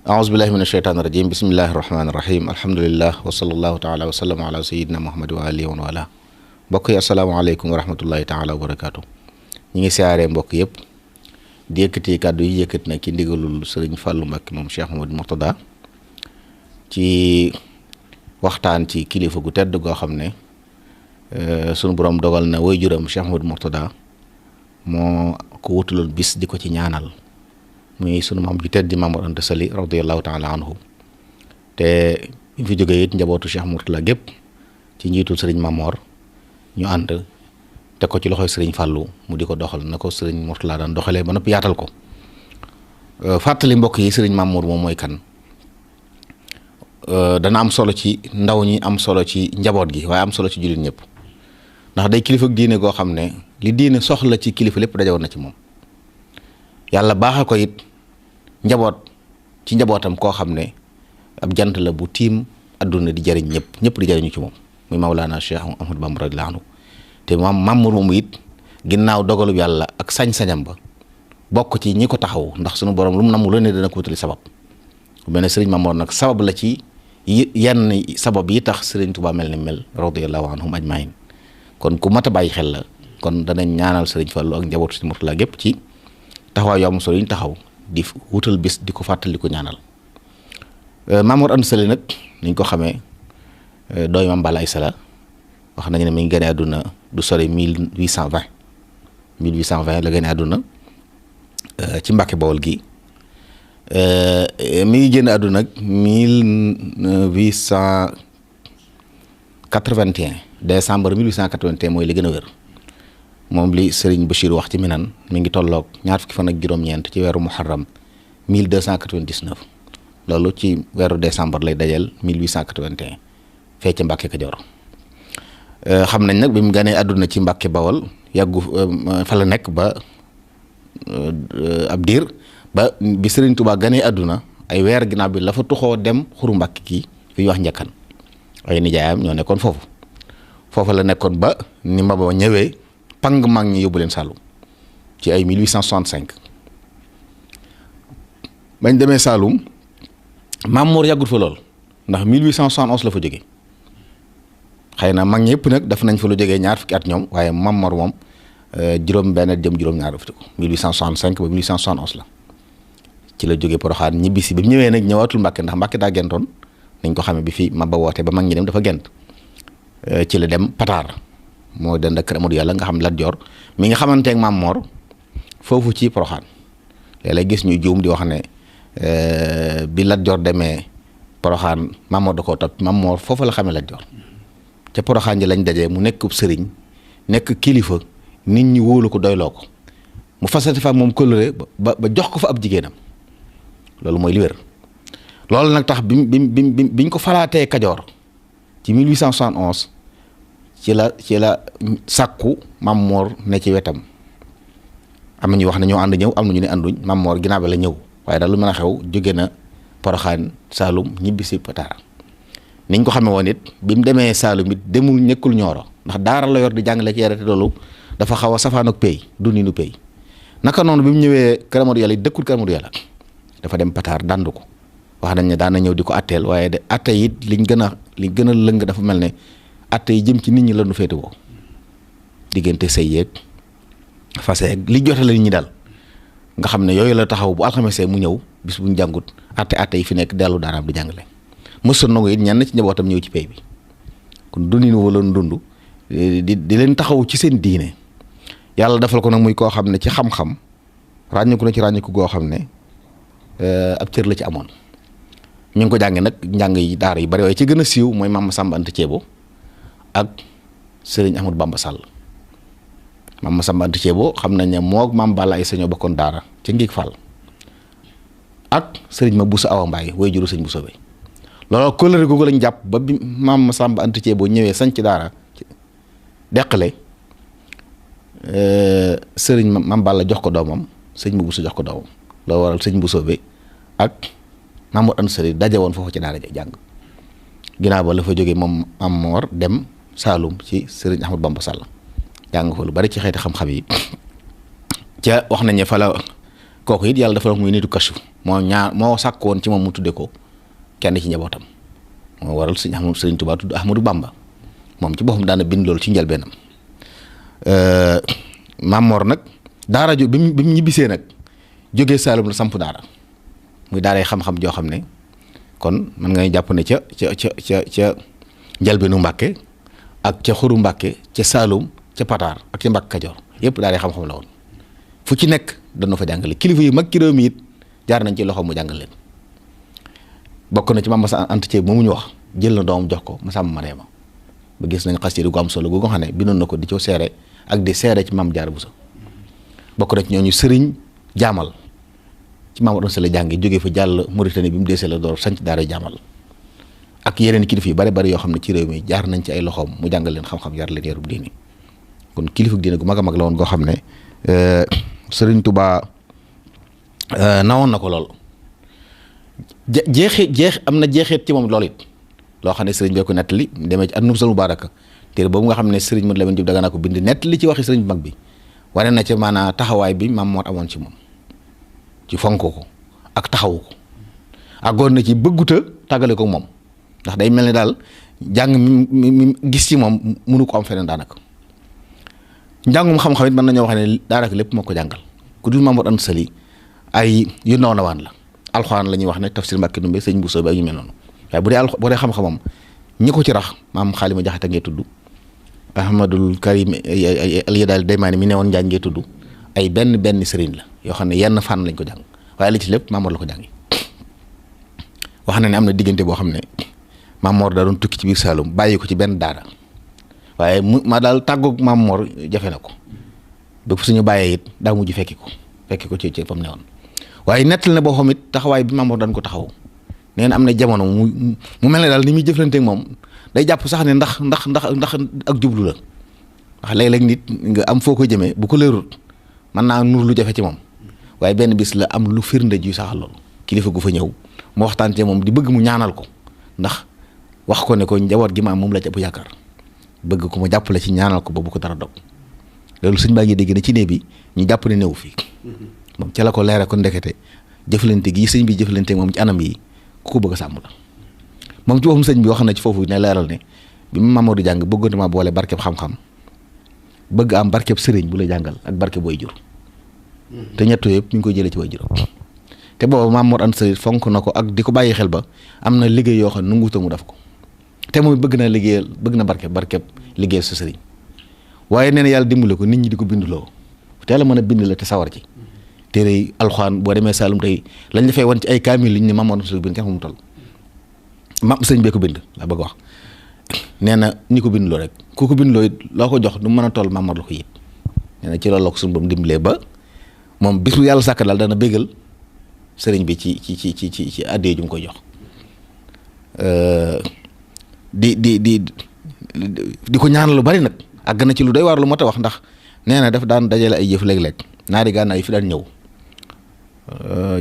aousubillahi min asheytaan irajim bismillahi irrahmani irrahim alhamdulilah wa sallallahu taala wa sallam ala sayidina muhammad wa alihi wa wala mbokk yi asalaamaaleykum wa rahmatullahi taala wa barakaatu. ñi ngi siyaaree mbokk yëpp di yëkkati kàddu yi yëkkati nag ci ndigalul sëriñ Fàllu Mbàkke moom Cheikh Mouhamadou Mourtada ci waxtaan ci kilifa gu tedd goo xam ne sunu borom dogal na waajuram Cheikh Mouhamadou Mourtada moo ko wutaloon bis di ko ci ñaanal muy sunu maam ju tedd di Maam Mor Anta Sali radiyallahu taala anhu te bi fi jógee it njabootu Cheikh Mourtada gépp ci njiitul sëriñ Maam Mor ñu ànd teg ko ci loxoy sëriñ Fàllu mu di ko doxal na ko sëriñ Mourtada daan doxalee ba noppi yaatal ko fàttali mbokk yi sëriñ Maam Mor moom mooy kan dana am solo ci ndaw ñi, am solo ci njaboot gi, waaye am solo ci jullit ñëpp ndax day kilifa diine goo xam ne li diine soxla ci kilifa lépp dajawoon na ci moom. yàlla baaxal ko it njaboot ci njabootam koo xam ne ab jant la bu tiim adduna di jariñ ñëpp di jariñu ci moom muy Mawlana Cheikh Ahmadou Bamba radiyallahu anhu te Maam Mor moomu it ginnaaw dogalub yàlla ak sañ-sañam ba bokk ci ñi ko taxaw ndax sunu borom lu mu namu lu ne dana ko wutali sabab bu mel ne sëriñ Maam Mor nag sabab la ci yenn sabab yi tax sëriñ Tuubaa mel ni mel radiyallahu anhum ajmain kon ku mat a bàyyi xel la. kon danañ ñaanal sëriñ Fallu ak njabootu sëriñ Mourtada gépp ci taxawaay yu am solo yi ñu taxaw di wutal bis di ko fàttali ko ñaanal Maam Mor Anta Sali nag niñ ko xamee dooy Maam Balla Aysa la wax nañu ne mi ngi gane àdduna du sori 1820 la gane àdduna ci Mbàkke Bawol gi mi ngi génn àdduna nag 1881 décembre 1881 mooy li gën a wér moom li Serigne Bachir wax ci Minan mi ngi tolloog ñaar fukki fan ak juróom-ñeent ci weeru Muharram 1299 loolu ci weeru décembre lay dajal 1881 fee ca Mbàkke Kajoor xam nañ nag bi mu ganee àdduna ci Mbàkke Bawol yàggu fa la nekk ba ab diir ba bi Serigne Touba ganee àdduna ay weer ginnaaw bi la fa tuxoo dem xuru Mbàkke kii fi wax njëkkan ay nijaayam ñoo nekkoon foofu la nekkoon ba ni ma ba ñëwee pang mag ñi yóbbu leen Saalum ci ay 1865 bañ demee Saalum Maam Mor yàggut fa lool ndax 1871 la fa jógee xëy na mag ñëpp nag daf nañ fa lu jógee ñaar fukki at ñoom waaye Maam Mor moom juróom-benn jëm juróom-ñaar fi ko 1865 ba 1871 la ci la jógee Poroxaan ñibbisi bi mu ñëwee nag ñëwaatul Mbàkke ndax Mbàkke daa gentoon nañ ko xamee bi fi ma ba woote ba mag ñi dem dafa gent ci la dem Pataar moo dend ak kër Amadou Yàlla nga xam Lat Joor mi nga xamanteeg Maam Mor foofu ci Poroxaan léeg-léeg gis ñuy juum di wax ne bi Lat Joor demee Poroxaan Maam Mor da koo topp Maam Mor foofu la xamee Lat Joor ca Poroxaan ji lañ dajee mu nekk sëriñ nekk kilifa nit ñi wóolu ko doyloo ko mu fasati fa moom kóllëre ba jox ko fa ab jigéenam loolu mooy li wér loolu nag tax biñ ko falaatee Kajoor ci 1871 ci la sàkku Maam Mor ne ci wetam am na ñu wax ne ñoo ànd ñëw am na ñu ne ànduñ Maam Mor ginnaaw bi la ñëw waaye daal lu mën a xew jóge na Poroxaan Saalum ñibbi si Pataar niñ ko xamee woon it bi mu demee Saalum it demul ñëkkul Ñooro ndax daara la yor di jàngale ci yarate loolu dafa xaw a safaan ak pay du ni nu pay naka noonu bi mu ñëwee Kër Amadou Yàlla dëkkul Kër Amadou Yàlla dafa dem Pataar dandu ko wax nañ ne daan na ñëw di ko atteel waaye de atte it li gën a lëng dafa mel ne atte yi jëm ci nit ñi la nu féete woo diggante sëy yeeg fase yeeg li jote la nit ñi daal nga xam ne yooyu la taxaw bu alxamesee mu ñëw bis buñ jàngut atte yi fi nekk dellu daaraam di jàngale mësul nangu it ñenn ci njabootam ñëw ci pay bi kon dundin wala dund di leen taxaw ci seen diine yàlla defal ko nag muy koo xam ne ci xam-xam ràññiku na ci ràññiku goo xam ne ab cër la ci amoon mi ngi ko jànge nag njàng yi daara yi bari waaye ci gën a siiw mooy Maam Samba Anta Ceebo ak Sëriñ Ahmadou Bamba Sall Maam Samba Anta Ceebo xam nañ ne moog Maam Balla Aysa ñoo bokkoon daara ca Ngiig Fall ak Sëriñ Ma Buso Awa Mbaay way juru Sëriñ Buso bi loolu kóllëre googu lañ jàpp ba bi Maam Samba Anta Ceebo ñëwee sañ ci daara deqale Sëriñ Maam Balla jox ko doomam Sëriñ Ma Buso jox ko doomam loolu waral Sëriñ Buso bi ak Maam Mor Anta Sali daje woon foofu ci daara ja jàng ginnaaw ba la fa jógee moom Maam Mor dem Saalum ci Sëriñ Ahmadou Bamba Sall jàng fa lu bari ci xeeti xam-xam yi ca wax nañ ne fa la kooku it yàlla dafa la muy nitu kasu moo sàkk woon ci moom mu tudde ko kenn ci njabootam moo waral sëriñ Tuubaa tudd Ahmadou Bamba moom ci boppam daana bind loolu ci njëlbeenam Maam Mor nag daara bi mu ñibbisee nag jógee Saalum la samp daara muy daaray xam-xam joo xam ne kon man ngay jàpp ne ca njëlbeenu Mbàkke ak ca xuru Mbàkke ca Saalum ca Pataar ak ca Mbàkke Kajoor yëpp daaray xam-xam la woon fu ci nekk dana fa jàngale kilifa yu mag ci réew mi it jaar nañ ci loxo mu jàngal leen bokk na ci Maam Massa Anta Thié moomu ñu wax jël na doomam jox ko Masamba Mareema ba gis nañ xasida gu am solo gu nga xam ne bindoon na ko di ci seere ak di seere ci Maam Jaara Buso bokk na ci ñooñu sëriñ jaamal ci Maam Mor Anta Sali jàngi jógee fa jàll Mauritanie bi mu deesee la door sanc daara jaamal ak yeneen kilifa yu bari yoo xam ne ci réew mi jaar nañ ci ay loxoom mu jàngal leen xam-xam yar leen yarub diini kon kilifa diine gu mag a mag la woon goo xam ne Sëriñ Tuubaa nawoon na ko lool am na jeexeet ci moom lool it loo xam ne sëriñ bee ko nettali demee ci an-Nubzatul Mubaaraka téere boobu nga xam ne sëriñ Madu Lamin Jóob Dagana ko bind nettali ci waxi sëriñ bu mag bi wane na ca maanaam taxawaay bi Maam Mor amoon ci moom ci fonk ko ak taxawu ko àggoon na ci bëgguta tàggale ko moom ndax day mel ni daal jàng mi gis ci moom mënu ko am feneen daanaka njàngum xam-xam it mën nañoo wax ne daanaka lépp moo ko jàngal ku dul Maam Mor Anta Sali ay yu ndaw na waan la alxuraan la ñuy wax ne tafsir Mbàkke Ndumbe sëñ bu soobe ak ñu mel noonu waaye bu dee xam-xamam ñi ko ci rax maam Xaalima Jaxate ngay tudd Ahmadul Karim al-Yadaali Daymaani mi newoon Njaañ ngay tudd ay benn sëriñ la yoo xam ne yenn fànn lañ ko jàng waaye li ci lépp Maam Mor la ko jàngi wax na ne am na diggante boo xam ne Maam Mor da doon tukki ci biir Saalum bàyyi ko ci benn daara waaye ma daal tàggoog Maam Mor jafe na ko ba suñu bàyyee it daa mujj fekki ko ci fam ne woon waaye nettal na boo xam it taxawaay bi Maam Mor daan ko taxaw nee na am na jamono mu mel ne daal ni muy jëflanteeg moom day jàpp sax ne ndax ak jublu la ndax léeg-léeg nit nga am foo ko jëmee bu ko leerul mën naa nur lu jafe ci moom waaye benn bis la am lu firnde ju sax loolu kilifa gu fa ñëw mu waxtaan ci moom di bëgg mu ñaanal ko ndax wax ko ne ko njaboot gi ma am moom la ca bu yaakaar bëgg ko mu jàppale ci ñaanal ko ba bu ko dara dog loolu sëñ baa ngi dégg ne ci nee bi ñu jàpp ne néew fii moom ca la ko leere ko ndekete jëflante gi sëñ bi jëflante moom ci anam yi ku ko bëgg a sàmm la moom ci boppam sëñ bi wax na ci foofu ne leeral ne bi mu Maam Mor di jàng bëggoon ma boole barkeb xam-xam bëgg am barkeb sëriñ bu la jàngal ak barkeb way jur te ñett yëpp ñu ngi koy jëlee ci way jur te booba Maam Mor Anta Sali fonk na ko ak di ko bàyyi xel ba am na liggéey yoo xam ne nanguuta mu def ko te moom bëgg na barkeb liggéey sa sëriñ waaye nee na yàlla dimbale ko nit ñi di ko binduloo teel a mën a bind la te sawar ci téere yi alxuraan boo demee Saalum tey lañ la fay wan ci ay kaamil liñ ne Maam Mor Anta Sali bind kenn fu mu toll sëñ bee ko bind laa bëgg wax nee na ñi ko bindloo rek ku ko bindloo it loo ko jox du mën a toll Maam Mor la ko yit nee na ci loolu la ko suñu bam dimbalee ba moom bis bu yàlla sàkk daal dana béggal sëriñ bi ci àddee ju mu koy jox di ko ñaan lu bari nag àgg na ci lu doy waar lu moo tax wax ndax nee na daf daan dajale ay jëf léeg-léeg naari gànnaar yi fi daan ñëw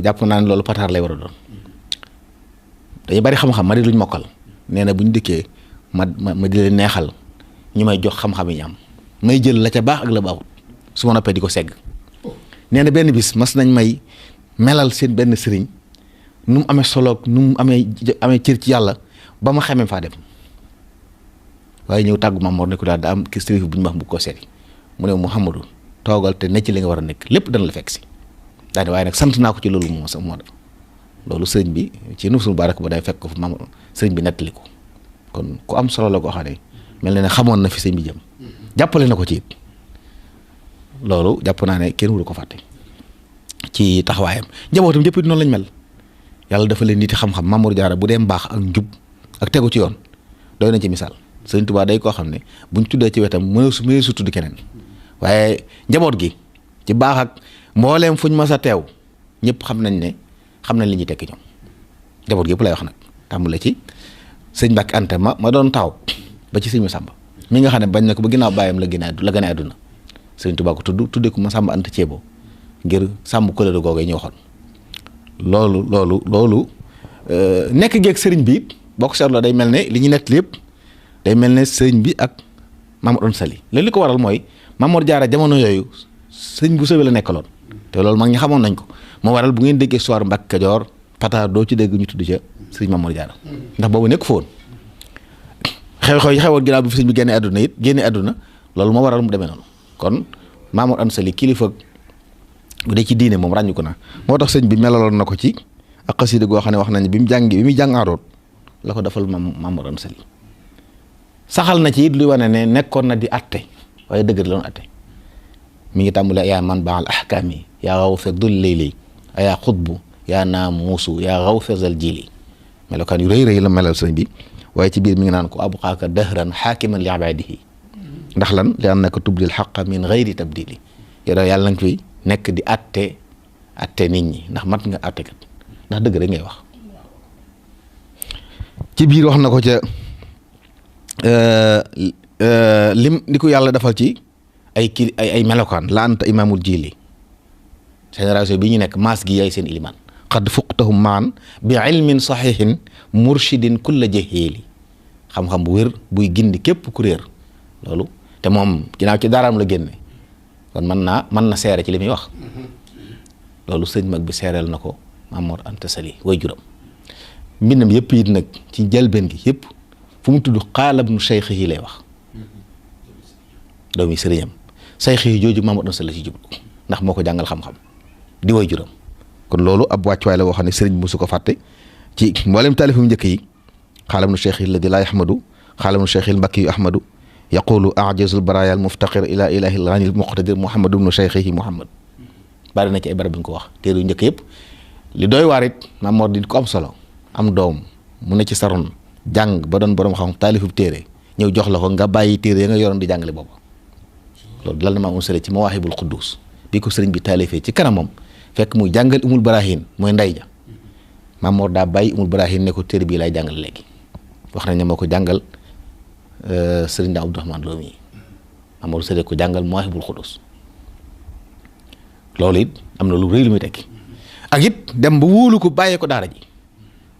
jàpp naa ne loolu pataar lay war a doon dañu bari xam-xam ma di luñ mokkal nee na bu ñu dikkee ma di leen neexal ñu may jox xam-xam yi ñu am may jël la ca baax ak la baaxut su ma noppee di ko segg nee na benn bis mas nañ may melal seen benn sëriñ nu mu amee soloog nu mu amee cër ci yàlla ba ma xamee faa dem waaye ñëw tàggu Maam Mor ne ko daal da am ki sëriñ bu ñu wax bu ko seeti mu ne Mouhamadou toogal te ne ci li nga war a nekk lépp dana la fekk si daal waaye nag sant naa ko ci loolu moo def loolu sëriñ bi ci Nubzatul Mubaaraka ba day fekk ko fa Maam sëriñ bi nettali ko kon ku am solo la koo xam ne mel na ne xamoon na fi sëriñ bi jëm jàppale na ko ci it loolu jàpp naa ne kenn waru ko fàtte ci taxawaayam njabootam ñëpp it noonu lañ mel yàlla dafa leen niti xam-xam Maam Mor Jaara bu dee mbaax ak njub ak tegu ci yoon doy na ci misaal Sëriñ Tuubaa day koo xam ne buñ tuddee ci wetam mënee su tudd keneen waaye njaboot gi ci baax ak mbooleem fuñ mas a teew ñëpp xam nañ li ñuy tekki ñoom njaboot gi yëpp lay wax nag tàmbale ci sëñ Mbàkke Anta ma doon taaw ba ci sëñ Masamba mi nga xam ne bañ na ko ba ginnaaw bàyyam la gën a àdduna Sëriñ Tuubaa ko tuddee ko Masamba Anta Ceebo ngir sàmm kóllëre googu ñu waxoon loolu nekk geeg sëriñ bi it boo ko seetloo day mel ne li ñu nett lépp day mel ne sëriñ bi ak Maam Mor Anta Sali loolu li ko waral mooy Maam Mor Jaara jamono yooyu sëñ bu sëwee la nekkaloon te loolu mag ñi xamoon nañ ko moo waral bu ngeen déggee histoire Mbàkke Kajoor Pataar doo ci dégg ñu tudd ca sëriñ Mamoor Jaara ndax boobu nekk foon xew-xew yi xewoon ginnaaw bi fi sëriñ bi génne àdduna loolu moo waral mu demee noonu kon Mamoor Anta Sali kilifa bu dee ci diine moom ràññu ko na moo tax sëñ bi melaloon na ko ci ak xasida goo xam ne wax nañ bi muy jàng aaroot la ko defal Mamoor Anta Sali saxal na ci it luy wane ne nekkoon na di atte waaye dëgg la doon atte mi ngi tàmbale yaa man baal ahkaami yaa xawsa dul layli yaa xutbu yaa naamuusu yaa xawsa zal jili melokaan yu rëy la melal sëñ bi waaye ci biir mi ngi naan ko abqaaka dahran xaakiman li ibaadihi ndax lan li annaka tubdil xaqa min gayri tabdili yow yàlla na nga koy nekk di atte nit ñi ndax mat nga attekat ndax dëgg rek ngay wax ci biir wax na ko ca lim di ko yàlla defal ci ay melokaan la anta imaamul jili génération bi ñu nekk maas gi yaay seen ilimaan xad fuqtahum maan bi ilmin saxihin murshidin kulla jahili xam-xam bu wér buy gindi képp ku réer loolu te moom ginnaaw ci daaraam la génne kon mën na seere ci li muy wax loolu sëñ mag bi seereel na ko Mamoor Anta Sali way juram mbindam yëpp it nag ci njëlbeen gi yëpp fu mu tudd xaalab nu cheikh yi lay wax doomi sëriñam cheikh yi jooju Mamoor Anta Sali ci jublu ndax moo ko jàngal xam-xam di way juram kon loolu ab wàccuwaay la boo xam ne sëriñ bi mosu ko fàtte ci mboolem taalifam njëkk yi xaalab nu cheikh yi la di laa ahmadu xaalab nu cheikh yi mbakki yu ahmadu yaqulu ajazul baraya al muftaqir ila ilahi al ghani al muqtadir muhammadu ibnu cheikhihi muhammad bari na ci ay barab bi nga ko wax téere yu njëkk yëpp li doy waar it Mamoor di ko am solo am doom mu ne ci saroon jàng ba doon borom xam taalifub téere ñëw jox la ko nga bàyyi téere ya nga yoroon di jàngale boobu loolu dal na Mamoor Sali ci mawaahibul quddus bi ko sëriñ bi taalifee ci kanamam fekk muy jàngal umul barahin mooy nday ja Mamoor daa bàyyi umul barahin ne ko téere bii lay jàngale léegi wax nañ ne moo ko jàngal sëriñ da Abdourahmane Lo mi Mamoor Sali ko jàngal mawaahibul quddus loolu it am na lu rëy lu muy tekki ak it dem ba wóolu ko bàyyee ko daara ji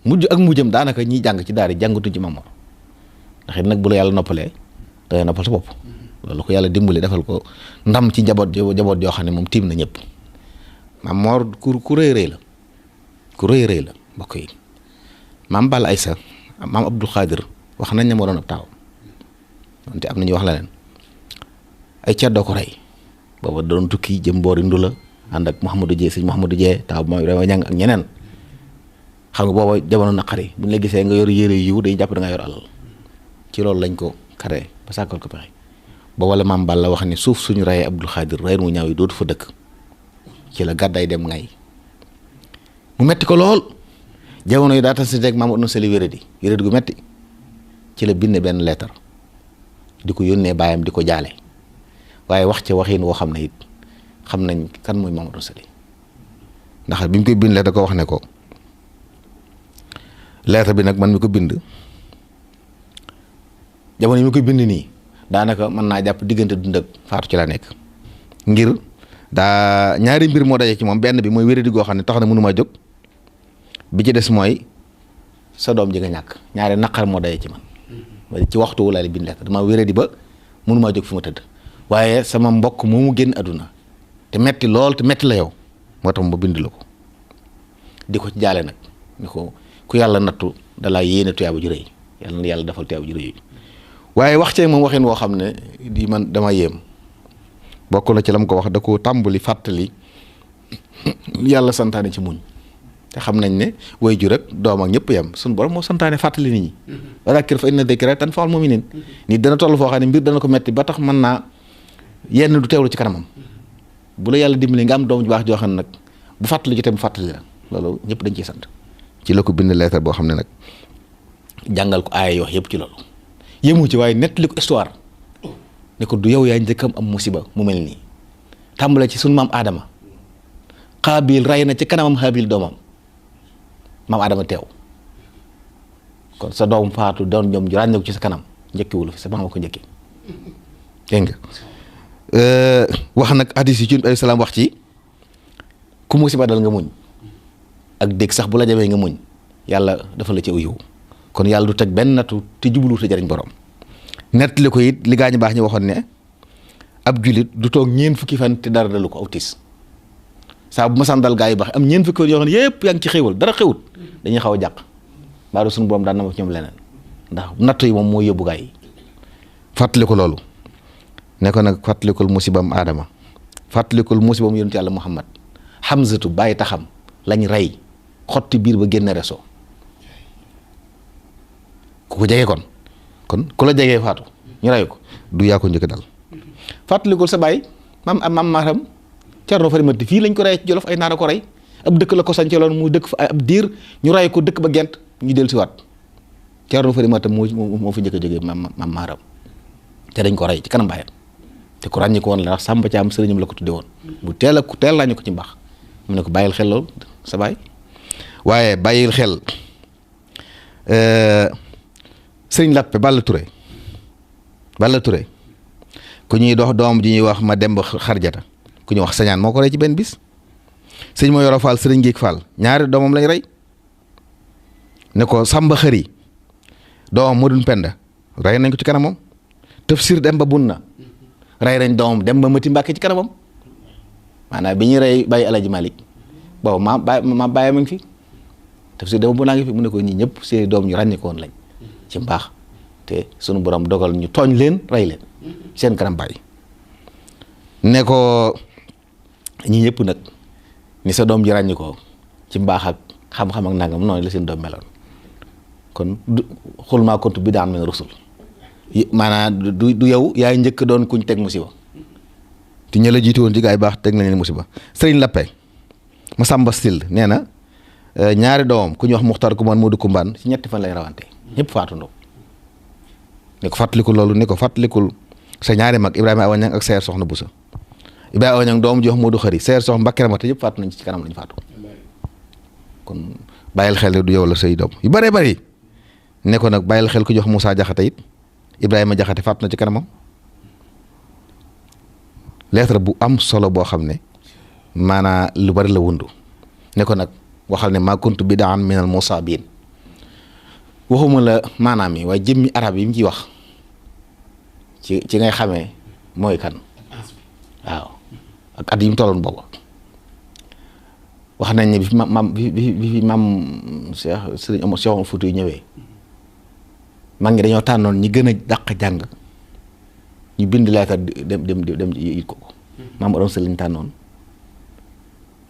mujj ak mujjam daanaka ñiy jàng ci daara ji jàngatuñ ci Mamoor ndax it nag bu la yàlla noppalee dangay noppal sa bopp loolu ko yàlla dimbali defal ko ndam ci njaboot yoo xam ne moom tiim na ñëpp Mamoor ku rëy la ku rëy la mbokk yi maam Balla Aysa maam Abdul Xaadir wax nañ ne moo doon ab taaw wante am na ñu wax la leen ay ceddoo ko rey booba doon tukki jëm boori Ndula ànd ak Mouhamadou Dieye sëñ Mouhamadou Dieye taw ma Ibrahima Ñang ak ñeneen xam nga booba jamono naqari bu ñu la gisee nga yor yére yiw day jàpp da nga yor alal ci loolu lañ ko karee ba sàkkal ko pexe ba wala maam Balla wax ni suuf suñu rayee Abdul Xaadir rey mu ñaaw yi dootu fa dëkk ci la gàddaay dem ngay mu metti ko lool jamono yi daa tas si teg Mamoor Anta Sali wéradi gu metti ci la bind benn leetar di ko yónnee baayam di ko jaale waaye wax ca waxin woo xam ne it xam nañ kan mooy Mamoor Anta Sali ndax bi mu koy bind leetar ko wax ne ko leetar bi nag man mi ko bind jamono yi mi koy bind nii daanaka mën naa jàpp diggante dund ak faatu ci la nekk ngir daa ñaari mbir moo daje ci moom benn bi mooy wéradi goo xam ne tax na mënumaa jóg bi ci des mooy sa doom ji nga ñàkk ñaari naqar moo daje ci man ci waxtu wu laa bind leetar dama wéradi ba mënumaa jóg fi ma tëdd waaye sama mbokk moomu génn àdduna te metti lool te metti la yow moo tax ma bind la ko di ko ci jaale nag ni ko ku yàlla nattu dalaa yéene tuyaaba ju rëy yàlla na yàlla defal tuyaaba ju rëy waaye wax cee moom waxin woo xam ne di man dama yéem bokk na ci la mu ko wax da ko tàmbali fàttali yàlla santaane ci muñ te xam nañ ne way ju rek doom ak ñëpp yem suñu borom moo santaane fàttali nit ñi wa zakkir fa inna zikraa tanfa'ul mu'miniin nit dana toll foo xam ne mbir dana ko metti ba tax mën naa yenn du teewlu ci kanamam bu la yàlla dimbali nga am doom ju baax joo xam ne nag bu fàttali jotee mu fàttali la loolu ñëpp dañ ciy sant ci la ko bind lettre boo xam ne nag jàngal ko aaya yoo yëpp ci loolu yëmu ci waaye nettali ko histoire ne ko du yow yaa njëkkam am musiba mu mel nii tàmbale ci sunu maam Adama Xaabil rey na ci kanamam Haabil doomam maam Adama teew kon sa doom faatu doon ñoom ju ràññeeku ci sa kanam njëkkiwul fi sa maam ko njëkki dégg nga wax nag hadis yi ci alayhi salaam wax ci ku musiba dal nga muñ ak dégg sax bu la jamee nga muñ yàlla dafa la ci yiw kon yàlla du teg benn nattu te jublu te jariñ borom nettali ko it li gaañu baax ñu waxoon ne ab julit du toog ñeen fukki fan te dara dalu ko aw tiis saa bu ma sàndal gaa yi baax am ñeent fukki yoo xam ne yëpp yaa ngi ci xéewal dara xewut dañuy xaw a jàq mbaa suñu borom daan na ma ci ñoom leneen ndax natt yi moom moo yóbbu gaa yi. fàttaliku loolu ne ko nag fàttalikul musibam Adama fàttalikul musibam yonent yàlla Muhammad Hamzatu bàyyi taxam lañ rey xotti biir ba génne reso ku ko jege kon ku la jegee faatu ñu rey ko du yaa ko njëkk dal. fàttalikul sa bàyyi maam Maram Cerno Farimati fii lañ ko rey ci Jolof ay naara ko rey ab dëkk la ko sanceloon mu dëkk fa ab diir ñu rey ko dëkk ba gent ñu del si waat Cerno Farimati moo fi njëkk a jógee maam Maram te dañ ko rey ci kanam bàyyam te ku ràññi ko woon la ndax Samba Thiam sëriñam la ko tudde woon bu teel ràññi ko ci mbaax mu ne ko bàyyil xel loolu sa baay waaye bàyyil xel sëriñ Lappe Balla Touré ku ñuy dox doom ji ñuy wax ma dem ba xarjata ku ñuy wax sañaan moo ko rey ci benn bis sëñ ma yoro Fall sëriñ Géeg Fall ñaari doomam lañ rey ne ko Samba Xëri doomam Modou Penda rey nañ ko ci kanamam Tafsir dem ba bunna rey nañ doomam dem ba Mati Mbàkke ci kanamam maanaam bi ñuy rey bàyyi Alaji Malik boobu ma bàyyi ma ngi fi Tafsir dem ba bunna ngi fi mu ne ko ñi ñëpp seen doom ñu ràññi ko woon lañ ci mbaax te sunu borom dogal ñu tooñ leen rey leen seen kanam bàyyi ne ko ñi ñëpp nag ni sa doom ji ràññi ko ci mbaax ak xam-xam ak nangam noonu la seen doom meloon kon xul maa kontu bi daan men rusul maanaam du yow yaay njëkk doon kuñ teg musiba te ña la jiitu woon ci gaa yi baax teg nañ leen musiba. Sëriñ Lappe Masamba Sil nee na ñaari doomam ku ñuy wax Muxtar ku man Moodu Kumbaan ci ñetti fan lay rawante ñëpp faatundoo ne ko fàttalikul loolu ne ko fàttalikul sa ñaari mag Ibrahima Awañang ak Seer Soxna Busa Ibrahima Awañang doom ji wax Moodu Xëri Seer Soxna Mbakke Ramata yëpp faatu nañ ci kanam lañu faatu kon bàyyil xel du yow la say doom yu bëree bëri ne ko nag bàyyil xel ku jox Moussa Jaxate it Ibrahima Jaxate faatu na ci kanamam lettre bu am solo boo xam ne maanaa lu bari la wundu ne ko nag waxal ne maa kuntu bid'an minal musaabin waxuma la maanaam yi waaye jëmmi arab yi mu ciy wax ci ngay xamee mooy kan waaw ak at yi mu tolloon boobu wax nañ ne bi fi maam Cheikh Sëriñ Omar Cheikh Omar Fouti yu ñëwee mag ñi dañoo tànnoon ñi gën a dàq jàng ñu bind leetar dem yit ko maam Aram Sëriñ tànnoon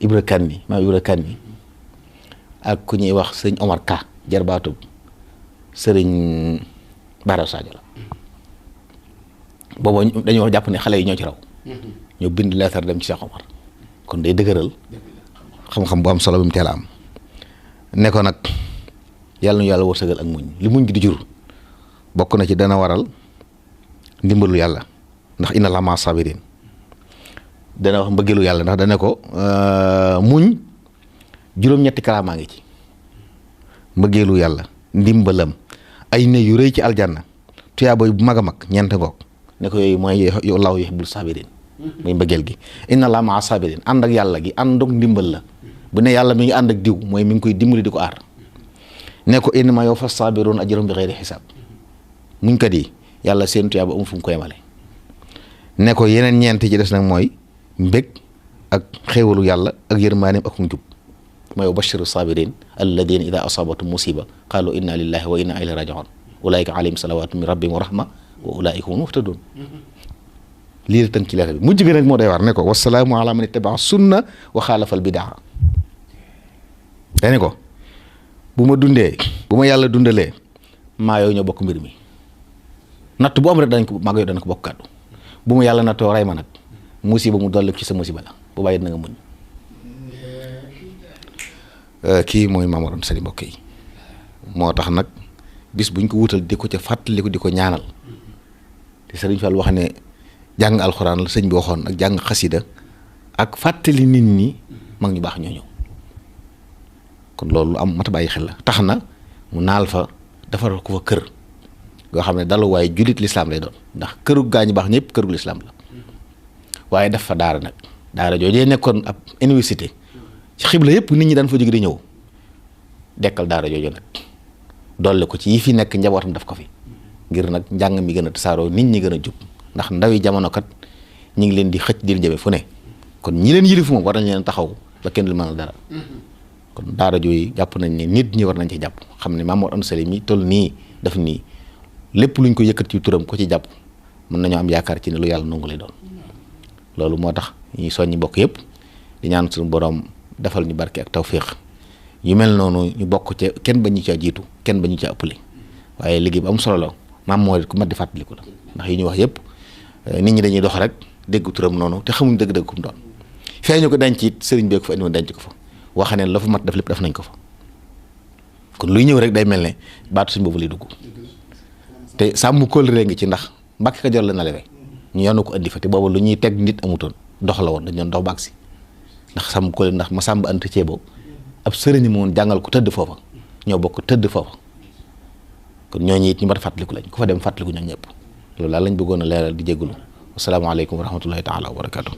Ibra Kan mi maam Ibra Kan mi ak ku ñuy wax sëriñ Omar Ka jarbaatub sëriñ Bara Sadio la boobu dañoo jàpp ne xale yi ñoo ci raw ñoo bind leetar dem ci Cheikh Omar kon day dëgëral xam-xam bu am solo bi mu teel a am ne ko nag yàlla nu yàlla wërsëgal ak muñ li muñ gi di jur bokk na ci dana waral ndimbalu yàlla ndax inna Allaha ma'a sabirin dana wax mbëggeelu yàlla ndax dana ko muñ juróom-ñetti karaamaa ngi ci mbëggeelu yàlla ndimbalam ay ne yu rëy ci aljanna tuyaaba bu mag a mag ñeent ngoog ne ko yooyu mooy Allahu yuhibbul sabirin muy mbëggeel gi inna Allaha ma'a sabirin ànd ak yàlla gi ànd ak ndimbal la bu ne yàlla mi ngi ànd ak diw mooy mi ngi koy dimbali di ko aar ne ko innamaa yuwaffas saabirun ajrahum bi xayri xisaab muñ kat yi yàlla seen tuyaaba amul fu mu ko yemale ne ko yeneen ñeent ci des nag mooy mbég ak xéewalu yàlla ak yërmaaneem ak njub mooy wa bashiru sabirin alladina ida asabatum musiba qalu inna lillahi wa inna ilayhi rajiun ulaika alayhim salawatu min rabbihim wa rahma wa ulaika hum muhtadun lii la tënk ci leetar bi mujj gi nag moo day war ne ko wasalaamu ala man ittaba sunna wa xaalafa al bidaa dane ko bu ma dundee bu ma yàlla dundalee maa yooyu ñoo bokk mbir mi natt bu am rek dañ ko maa yooyu dana ko bokk kàddu bu ma yàlla nattoo rey ma nag musiba mu dolli ci sa musiba la bu bàyyi na nga muñ kii mooy Maam Mor Anta Sali mbokk yi moo tax nag bis buñ ko wutal di ko ca fàttaliku di ko ñaanal te Sëriñ Fall wax ne jàng alxuraan la sëñ bi waxoon ak jàng xasida ak fàttali nit ñi mag ñu baax ñoo ñëw kon loolu am mat a bàyyi xel la tax na mu naal fa defaral ko fa kër goo xam ne dalu waaye jullit lislaam lay doon ndax këru gaa ñu baax ñëpp këru lislaam la waaye def fa daara nag daara joojee nekkoon ab université ci xibla yëpp nit ñi daan fa jóge di ñëw dekkal daara jooju nag dolle ko ci yi fi nekk njabootam daf ko fi ngir nag njàng mi gën a tasaaroo nit ñi gën a jub ndax ndawi jamono kat ñi ngi leen di xëcc di jëme fu ne kon ñi leen yilif moom war nañ leen taxaw ba kenn du mën a dara kon daara jooyu jàpp nañ ne nit ñi war nañ ci jàpp xam ne Maam Mor Anta Sali mi toll nii def nii lépp luñ ko yëkkat ci turam ko ci jàpp mën nañoo am yaakaar ci ne lu yàlla nangu lay doon loolu moo tax ñuy soññi bokk yëpp di ñaan suñu borom defal ñu barke ak tawféex yu mel noonu ñu bokk ca kenn ba ñu ca jiitu kenn ba ñu ca ëppale waaye liggéey bu am solo la Maam Mor ku mat di fàttaliku la ndax yi ñu wax yëpp nit ñi dañuy dox rek dégg turam noonu te xamuñ dëgg-dëgg kum doon feeñu ko denc it sëriñ bee ko fa indi woon denc ko fa wax ne la fa mat def lépp def nañ ko fa kon luy ñëw rek day mel ne baatu suñ boobu lay dugg te sàmm kóllëre ngi ci ndax Mbàkke Kajoor la nalewe ñu yonu ko indi fa te boobu lu ñuy teg nit amutoon dox la woon dañ doon dox ba agsi ndax sàmm kóllëre ndax ma sàmb ant ceeboo ab sëriñ moo woon jàngal ko tëdd foofa ñoo bokk tëdd foofa kon ñooñu it ñu mat a fàttaliku lañ ku fa dem fàttaliku ñoom ñëpp loolu daal lañ bëggoon a leeral di jégalu asalaamaaleykum wa rahmatullahi taala wa barakaatu.